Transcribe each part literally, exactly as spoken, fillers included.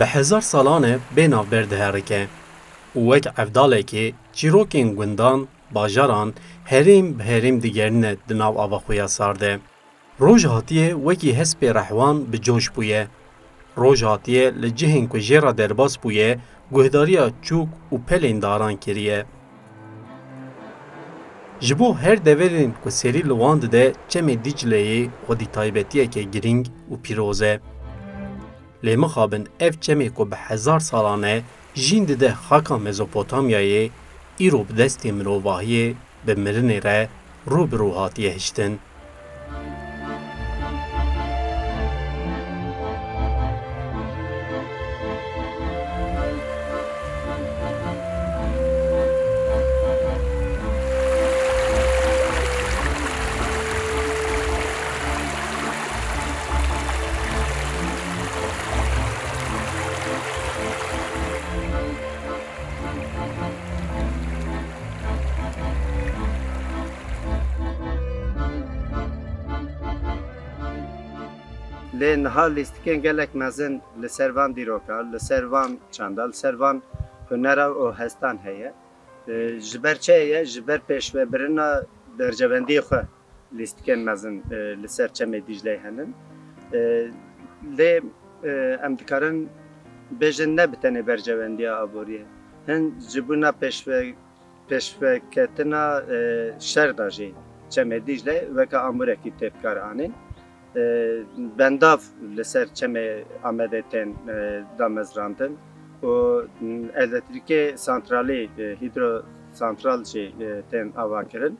Bi hezar salan e bê navber diherike û wek evdalekê çîrokên gundan, bajaran herêm bi herêm digerîne di nav ava xwe ya sar de. Roj hatiye wekî hespê rehwan bi coş bûye. Roj hatiye li cihên ku jê re derbas bûye, guhdariya çûk û pelên daran kiriye. Ji bo her deverên ku serî li wan dide, çemê Dîcleyê xwedî taybetiyeke girîng û pîroz e. Lê mixabin ev çemê ku bi hezar salan e jîn dide xaka Mezopotamyayê, îro bi destê mirovahiyê bi mirinê re rû bi rû hatiye hiştin. Lê niha lîstikên gelek mezin li ser van dîroka, li ser van çanda, li ser van hunera û hestan heye. E, ji ber çi heye? Ji ber pêşvebirina berjewendiyê xwe lîstikên mezin, e, li ser çemê Dîcleyê henin. E, lê, e, em dikarin bêjin ne bi tenê berjewendiya aboriyê. Hin ji bona pêşve-, pêşveketina, e, şer de jî çemê Dîcle weke amûrekî tê bi kar anîn. E, bendav li ser çemê Amedê tên, e, damezrandin û, m, elektrîkê santralî, e, hîdrosantral jî, e, tên avakirin.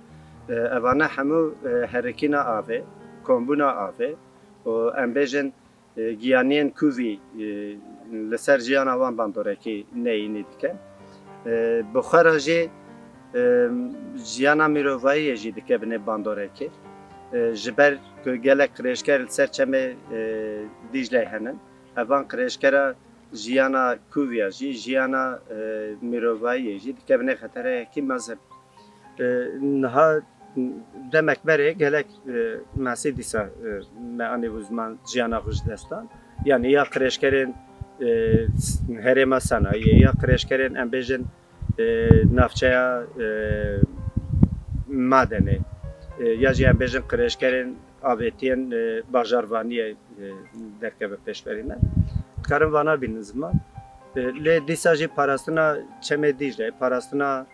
E, evane hemû, e, herikîna avê, kombûna avê û em bêjin, e, giyaniyên kûvî, e, li ser jiyana wan bandorekî neyînî dike. E, bi xwe re jî, e, jiyana mirovayî yê jî dike binê bandorekê. E, ji ber ku gelek qirêjker li ser çemê, e, Dîcleyê henin, evan qirêjkera jiyana kûviya jî, jiyana, e, mirovayî yê jî dike binê xetereyekî mezin. E, niha demek berê gelek, e, mesî dîsa, e, me anîbû ziman jiyana xwe ji dest dan. Yanî ya qirêjkerên, e, s-, herêma Senayiyê, ya qirêjkerên em bêjin, e, navçeya, e, Madenê, e, ya jî em bêjin qirêjkerên avêtiyên, e, bajarvaniyê, e, derkeve pêşberî me. Dikarin vana bînin ziman. E, lê dîsa jî parastina çemê Dîcle, parastina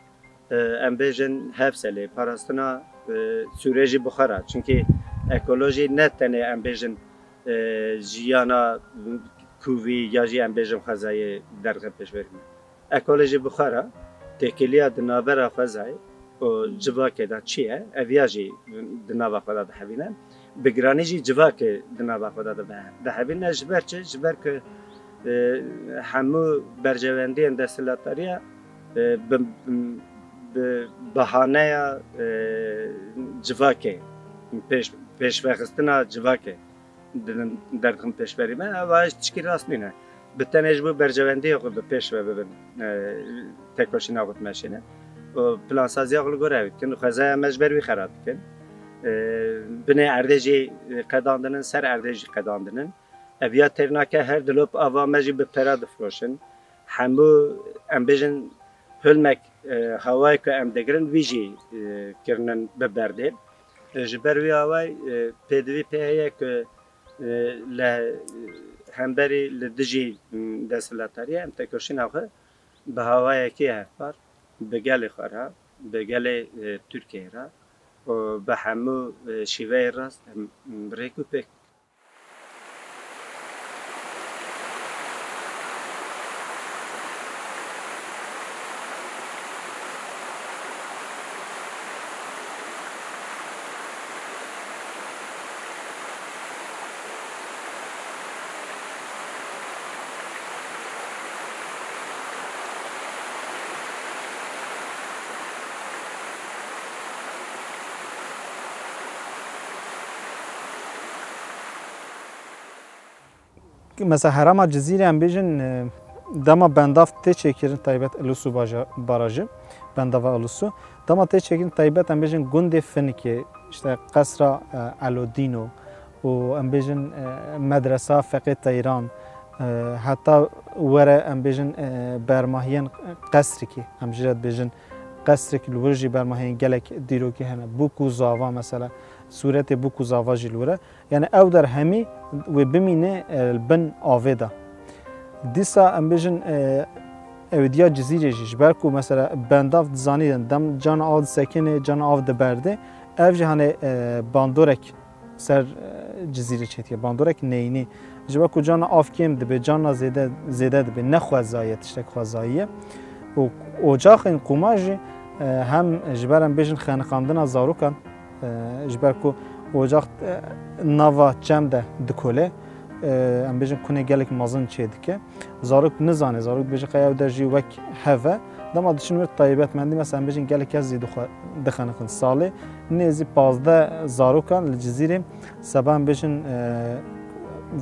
e, em bêjin Hevselê, parastina, e, Sûrê jî bi xwe re. Çunkî ekolojî ne tenê em bêjin, e, jiyana kûvî ya jî em bêjin xwezayê derxe pêşberî me. Ekolojî bi xwe re têkiliya di navbera xwezayê û civakê de çi ye, ev ya jî di nava xwe de dihevîne. Bi giranî jî civakê di nava xwe de dibe-, dihevîne. Ji ber çi? Ji ber ku, e, hemû berjewendiyên desthilatdariya e, bi, bi bahaneya, e, civakê, pêş, pêşvexistina civakê didin, derdixin pêşberî me. Ev a tişkî rast nîne. Bi tenê ji bo berjewendiyê xwe bi pêş ve bibin, e, tekoşîna xwe dimeşînin. Û plansaziya xwe li gor ew dikin. Xwezaya me ji ber wî xera dikin. E, binê erdê jî qedandinin, ser erdê jî qedandinin. Ev ya têr nake, her dilop ava me jî bi pera difiroşin. Hemû, em bêjin, hilmek, e, hawayê ku em digirin, wî jî, e, kirinin bi berdê. E, ji ber wî awayî, e, pêdivî pê heye ku, e, li hemberî li dijî, m, desthilatdariyê em tekoşîna xwe bi hawayekî hevpar, bi gelê xwe re, bi gelê, e, Tirkiyeyê re û bi hemû, e, şîveyê rast em, m, rêk û pêk Mesela herêma Cizîrê em bêjin, e, dema bendav tê çêkirin, taybet Ilusu baja-, barajı, bendava Ilusu. Dema tê çêkirin, taybet em bêjin gundê Finikê, işte qesra, e, Elodîno û em bêjin, e, medresa Feqê Teyran, E, heta were, em bêjin, e, bermahiyên qesrikî, em jê re dibêjin qesrik, li wir jî bermahiyên gelek dîrokî hene. Bûk û zava mesela, sûretê bûk û zava jî li wir e. Yani ew der hemî wê bimîne, e, li bin avê de. Dîsa em bêjin, e, ew diya Cizîrê jî, ji ber ku mesela bendav dizanî dem cana av disekine, cana av diberde, ev jî hani, e, bandorek ser, e, Cizîrê çêdike, bandorek neyînî. Ji ber ku cana av kêm dibe, cana zêde, zêde dibe, ne xwezayî ye, tiştek xwezayî ye. Û ocaxên qûma jî, e, hem ji ber em bêjin xeniqandina zarokan, e, ji ber ku ocax, e, nava çem de dikole, e, em bêjin kunê gelek mezin çêdike. Zarok nizane, zarok dibêje qey ew der jî wek hev e. Dema diçin wir taybetmendî, mesela em bêjin gelek kes jî dixwe-, dixeniqin. Salê nêzî pazdeh zarokan li Cizîrê seba em bêjin, e,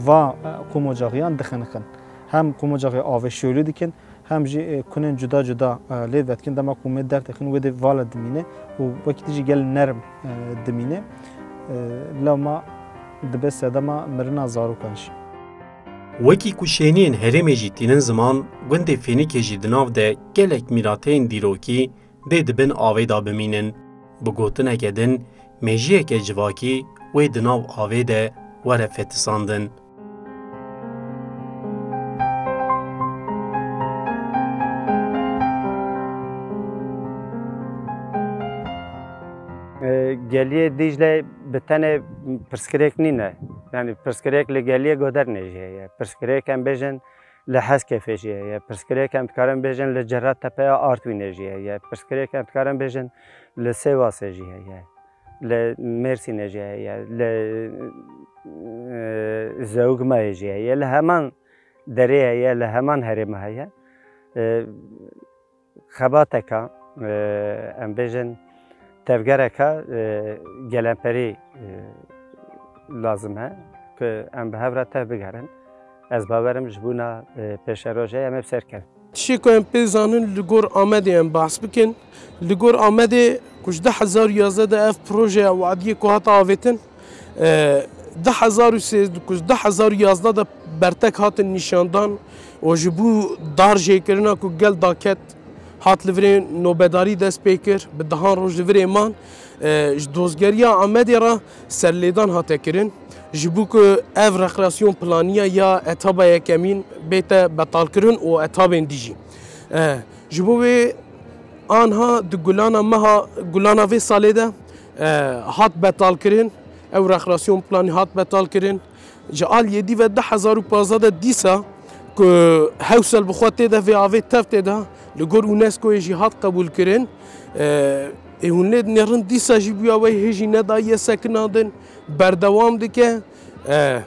va, e, qûmocaxiyan dixeniqin. Hem qûmocaxê avê şolî dikin, hem jî, e, kunên cuda cuda, e, lê vedikin. Dema ku me dertexin wê dê vala dimîne û wekî tî jî gel nerm, e, dimîne. E, lewma dibe sedema mirina zarokan jî. Wekî ku şêniyên herêmê jî tînin ziman, gundê Fênîkê jî di nav de gelek mîrateyên dîrokî dê di bin avê de bimînin. Bi gotineke din, mejiyeke civakî wê di nav avê de were fetisandin. E, Geliyê Dîcle bi tenê pirsgirêk nîne. Yani pirsgirêk li Geliyê Godernê jî heye. Pirsgirêk em bêjin li Heskefê jî heye. Pirsgirêk em dikarin bêjin li Cerattepeya Artwînê jî heye. Pirsgirêk em dikarin bêjin li Sêwasê jî heye. Li Mêrsînê jî heye. Li, e, Zewgmayê jî heye. Li heman derê heye, li heman herêma heye. E, Xebateka, e, em bêjin tevgereka, e, gelemperî, e, lazim e ku em bi hev re tev bigerin. Ez bawerim ji bona, e, pêşerojê em ê bi ser kevin. Tiştê ku em pê zanin li gor Amedê em behs bikin. Li gor Amedê ku ji du hezar û yazdeh de ev projeya wadiyê ku hate avêtin, e, du hezar û sêzdeh, ku ji du hezar û yazdeh de bertek hatin nîşandan û ji bo dar jêkirina ku gel daket hat li virê nobedarî dest pê kir, bi dehan roj li virê man, e, ji dozgeriya Amedê re serlêdan hate kirin, ji bo ku ev rekreasyon planiya ya etaba yekemîn bête betalkirin û etabên dî jî. E, ji bo wê anha di gulana meha, gulana vê salê de, e, hat betalkirin, ew rekreasyon planî hat betalkirin. Ji aliyê dî ve du hezar û pazdeh de dîsa ku hewsel bi xwe tê de vê avê tev tê de, li gor UNESCOyê jî hat qebûlkirin. E, ê hûn lê dinêrin dîsa jî bûya wê hê jî nedayiye sekinandin, berdewam dike. E,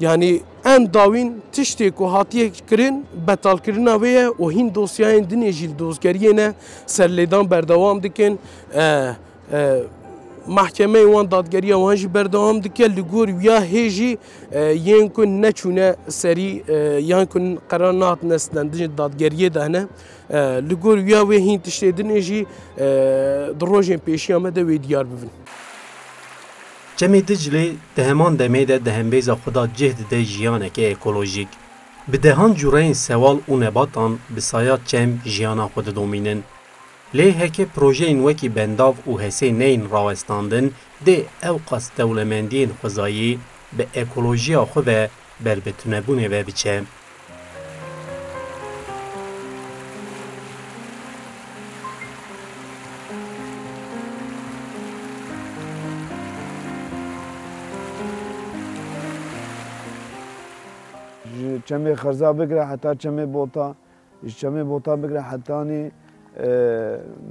yanî en dawîn tiştê ku hatiye kirin betalkirina wê ye û hîn dosyayên dinê jî li dozgeriyê ne, serlêdan berdewam dikin. E, E, Mahkemeyê wan, dadgeriya wan jî berdewam dike. Li gor wiya hê jî, e, yên ku neçûne serî, e, yan ku qerar nehatine stendin, dadgeriyê de hene. E, li gor wiya wê hîn tiştê dinê jî, e, di rojên pêşiya me de wê diyar bibin. Çemê Diclê di heman demê de di hembêza xwe de cih dide jiyaneke ekolojîk. Bi dehan cureyên sewal û nebatan bi saya çem jiyana xwe didomînin. Lê heke projeyên wekî bendav û HESê neyên rawestandin, dê ewqas dewlemendiyên xwezayî bi ekolojiya xwe ve ber bi tunebûnê ve biçe. Ji çemê Xerza bigire heta çemê Bota, ji çemê Bota bigire hetanî, e,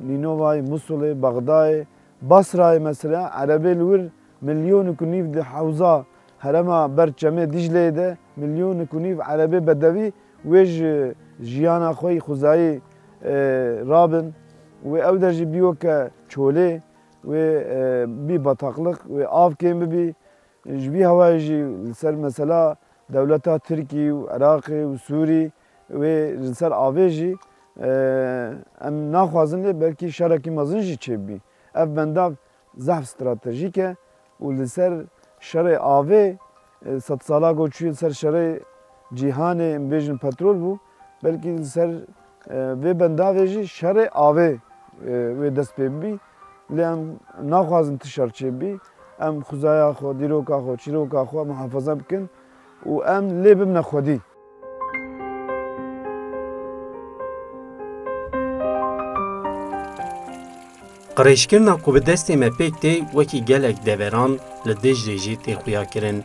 Nînovayê, Musulê, Bexdayê, Basrayê mesela, erebê li wir milyonek û nîv di hewza herêma ber çemê Dîcleyê de milyonek û nîv erebê bedewî wê ji jiyana xwe yî xwezayî, e, rabin. Wê ew der jî bî weke çolê, wê, e, bî bataqliq, wê av kêm bibî. Ji vî hewayê jî li ser mesela dewleta Tirkî û Iraqê û Sûrî wê li ser avê jî, e, em naxwazin lê belkî şerekî mezin jî çêbibî. Ev bendav zehf stratejîk e û li ser şerê avê, e, sedsala ku çûyê li ser şerê Cîhanê, em bêjin, petrol bû, belkî li ser, e, vê bendavê jî şerê avê, e, wê dest pê bibî. Lê em naxwazin ti şer çêbî. Em xwezaya xwe, dîroka xwe, çîroka xwe muhafaza bikin û em lê bibine xwedî. Qirêjkirina ku bi destê me pêk tê, wekî gelek deveran li Diclê jî tê xuyakirin.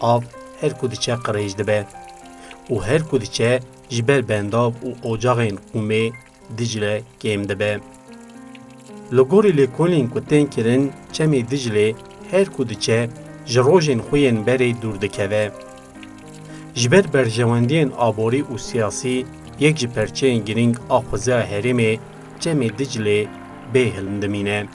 Av her ku diçe qirêj dibe û her ku diçe ji ber bendav û ocaxên qûmê Dicle kêm dibe. Li gorî lêkolîn ku tên kirin, Çemê Diclê her ku diçe ji rojên xwe yên berê dûr dikeve. Ji ber berjewendiyên aborî û siyasî, yek ji perçeyên girîng a xwezaya herêmê Çemê Diclê bê hilm dimîne.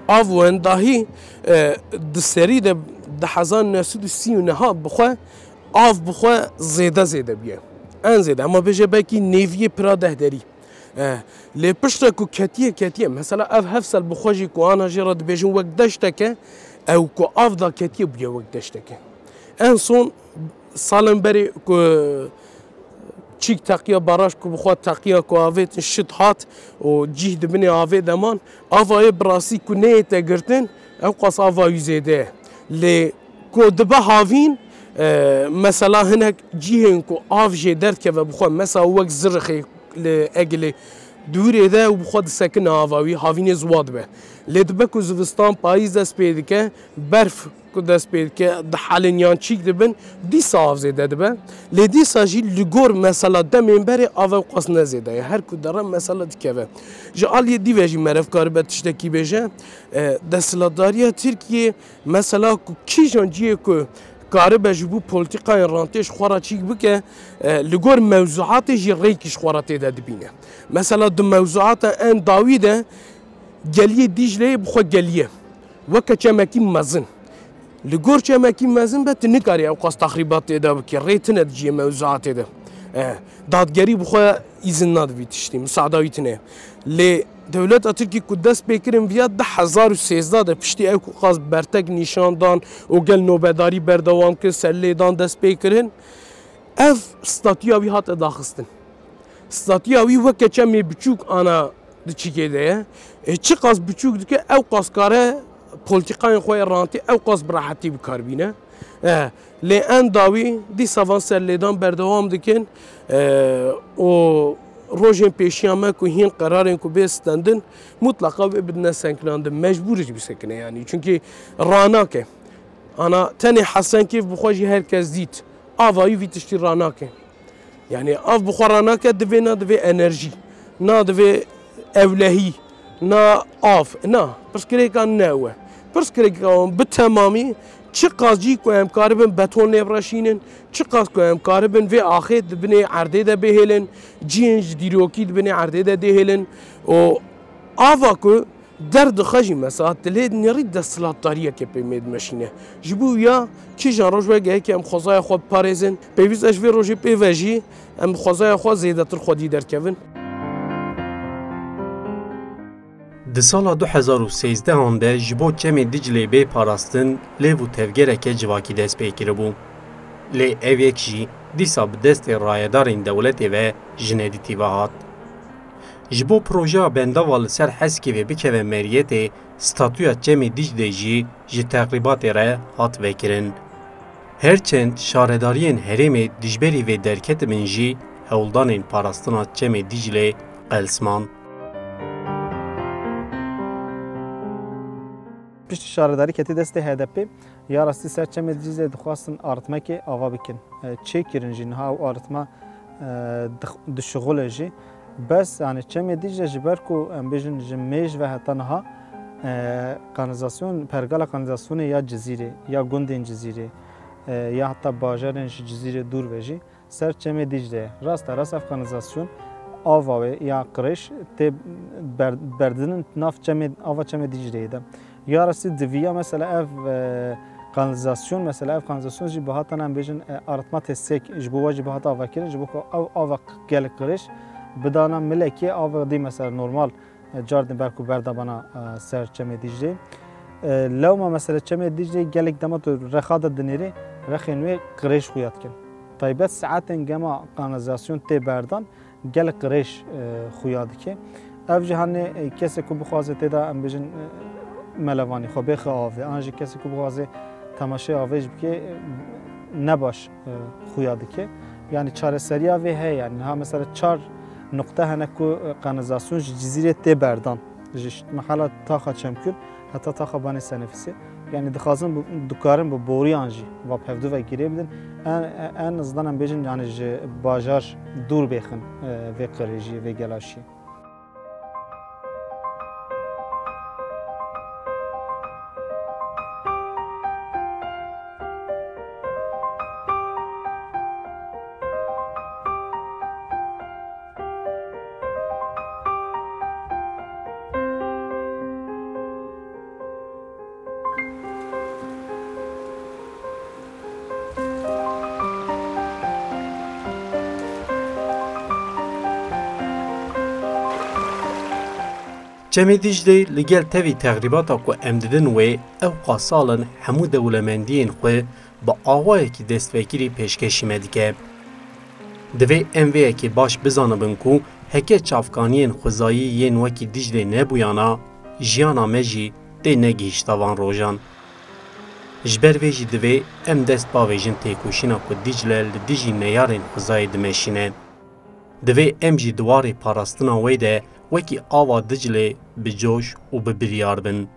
Av wendahî, e, di serî de di hezar neh sed û sî û neh bixwe, av bixwe zêde zêde bûye. En zêde, hema bêje belkî nêviyê pira deh derî. E, lê piştre ku ketiye, ketiye. Mesela ev hevsel bixwe jî ku ana jê re dibêjin wek deşteke, ew ku av da ketiye bûye wek deşteke. En son salên berê ku çîk teqiya, baraj ku bixwe teqiya ku avêtin şit hat û cîh di binê avê de man, avayê bi rastî ku neyête girtin, ew qas ava wî zêde ye. Lê ku dibe havîn, e, mesela hinek cihên ku av jê derdikeve bixwe, mesela wek Zirixê li Egilê, dûrê de û bixwe disekine ava wî, havînê ziwa dibe. Lê dibe ku zivistan, payîz dest pê dike, berf ku dest pê dike, dihelin yan çîk dibin, dîsa av zêde dibe. Lê dîsa jî li gor mesela demên berê av ew qas ne zêde ye. Her ku dere mesela dikeve. Ji aliyê dî ve jî meriv karibe tiştekî bêje. E, desthilatdariya Tirkiyê mesela ku kîjan cihê ku karibe ji bo polîtîkayên rantê ji xwe re çîk bike, e, li gor mewzuatê jî rêkî ji xwe re tê de dibîne. Mesela di mewzuata en dawî de geliyê Dîcleyê bi xwe geliye. Weke çemekî mezin. Li gor çemekî mezin be, tu nikarî ew qas texrîbat tê de bikî. Rê tine di cihê mewzuatê de. E, dadgerî bi xwe îzin nade vî tiştî, misaada wî tine. Lê dewleta Tirkî ku dest pê kirin viya di hezar û sêzdeh de, piştî ew ku qas bertek nîşan dan û gel nobedarî berdewam kir, serlêdan dest pê kirin, ev statûya wî hate daxistin. Statûya wî weke çemê biçûk ana di çîkê de ye. E, çiqas biçûk dike, ew qas kare polîtîkayên xwe yê rantê ew qas bi rehetî bi kar bîne. E, lê en dawî dîsa van serlêdan berdewam dikin, e, û rojên pêşiya me ku hîn qerarên ku bê stendin, mutlaqa wê bidine sekinandin. Mecbûr jî bisekine yanî. Çunkî ranake. Ana tenê Hesenkêf bi xwe jî her kes dît. Ava wî vî tiştî ranake. Yanî av bi xwe ranake, divê na divê enerjî, na divê ewlehî, na av. Na, pirsgirêka ne ew e. Pirsgirêka wan bi temamî çiqas cî ku em karibin beton lê bireşînin, çiqas ku em karibin vê axê di binê erdê de bihêlin, cihên ji dîrokî di binê erdê de dihêlin û ava ku derdixe jî mesela dilê nêrî desthilatdariyeke pê mê dimeşîne. Ji bo ya kîjan roj weke yekê em xwezaya xwe biparêzin, pêwîst e ji vê rojê pê ve jî em bi xwezaya xwe zêdetir xwedî derkevin. Di sala du hezar û sêzdehan de ji bo Çemê Diclê bê parastin lêv û tevgereke civakî dest pê kiribû. Lê ev yek jî dîsa bi destê rayedarên dewletê ve ji nedîtî ve hat. Ji bo projeya bendava li ser Heskîvê bikeve meriyetê, statûya Çemê Dîclê jî ji texrîbatê re hat vekirin. Her çend şaredariyên herêmê dijberî vê derketibin jî, hewldanên parastina Çemê Dîclê qelsman. Piştî şaredarî ketî destê H D P, ya rastî ser Çemê Dîclê dixwastin artmekê ava bikin. E, çêkirin jî, niha ew artma, e, dix-, dişixule jî. Bes, yanî Çemê Dîcle ji ber ku, em bêjin, ji mêj ve heta niha, e, kanalizasyon, pergala kanalizasyonê ya Cizîrê, ya gundên Cizîrê, e, ya heta bajarên ji Cizîrê dûr ve jî ser Çemê Dîclê ye. Rast e, rast ev kanalizasyon ava wê ya qirêj tê ber-, berdinin nav çemê, ava Çemê Dîcleyê de. Ya rastî diviya mesela ev, e, kanalizasyon, mesela ev kanalizasyon jî bihatana em bêjin, e, arıtma tesisek ji bo we jî bihata avakirin, ji bo ku ew ava gelek qirêj bidana milekê, ava dî mesela normal, e, cardin ber ku berdabana, e, ser Çemê Dîclê. E, lewma mesela Çemê Dîclê gelek dema tu rexa de dinêrî, rexên wê qirêj xuya dikin. Taybet saetên gema kanalizasyon tê berdan, gelek qirêj, e, xuya dike. Ev jî hanê, e, kesê ku bixwaze tê de, em bêjin, e, melevanî xwe bêxe avê, an jî kesê ku bixwaze temaşê avê jî bike, e, ne baş, e, xuya dike. Yani çareseriya vê heye, yani niha mesela çar nuqte hene ku, e, kanalizasyon ji Cizîrê tê berdan. Ji ş-, mehala taxa Çemkûl heta taxa Banê Senefisê. Yani dixwazin bi, dikarin bi boriyan jî va bi hevdu ve girê bidin. En, en azından em bêjin, yani ji bajar dûr bêxin, e, vê qirêjiyê, vê gelaşiyê. Çemê Dîclê li gel tevî texrîbata ku em didin wê, ew qasal in hemû dewlemendiyên xwe bi awayekî destvekirî pêşkêşî me dike. Divê em vê yekê baş bizanibin ku heke çavkaniyên xwezayî yên wekî Dîclê nebûyana, jiyana me jî tê negihîşta van rojan. Ji ber vê jî divê em dest bavêjin têkoşîna ku Dîcle li dijî neyarên xwezayê dimeşîne. Divê em jî di warê parastina wê de wekî ava Diclê bi coş û bi biryar bin.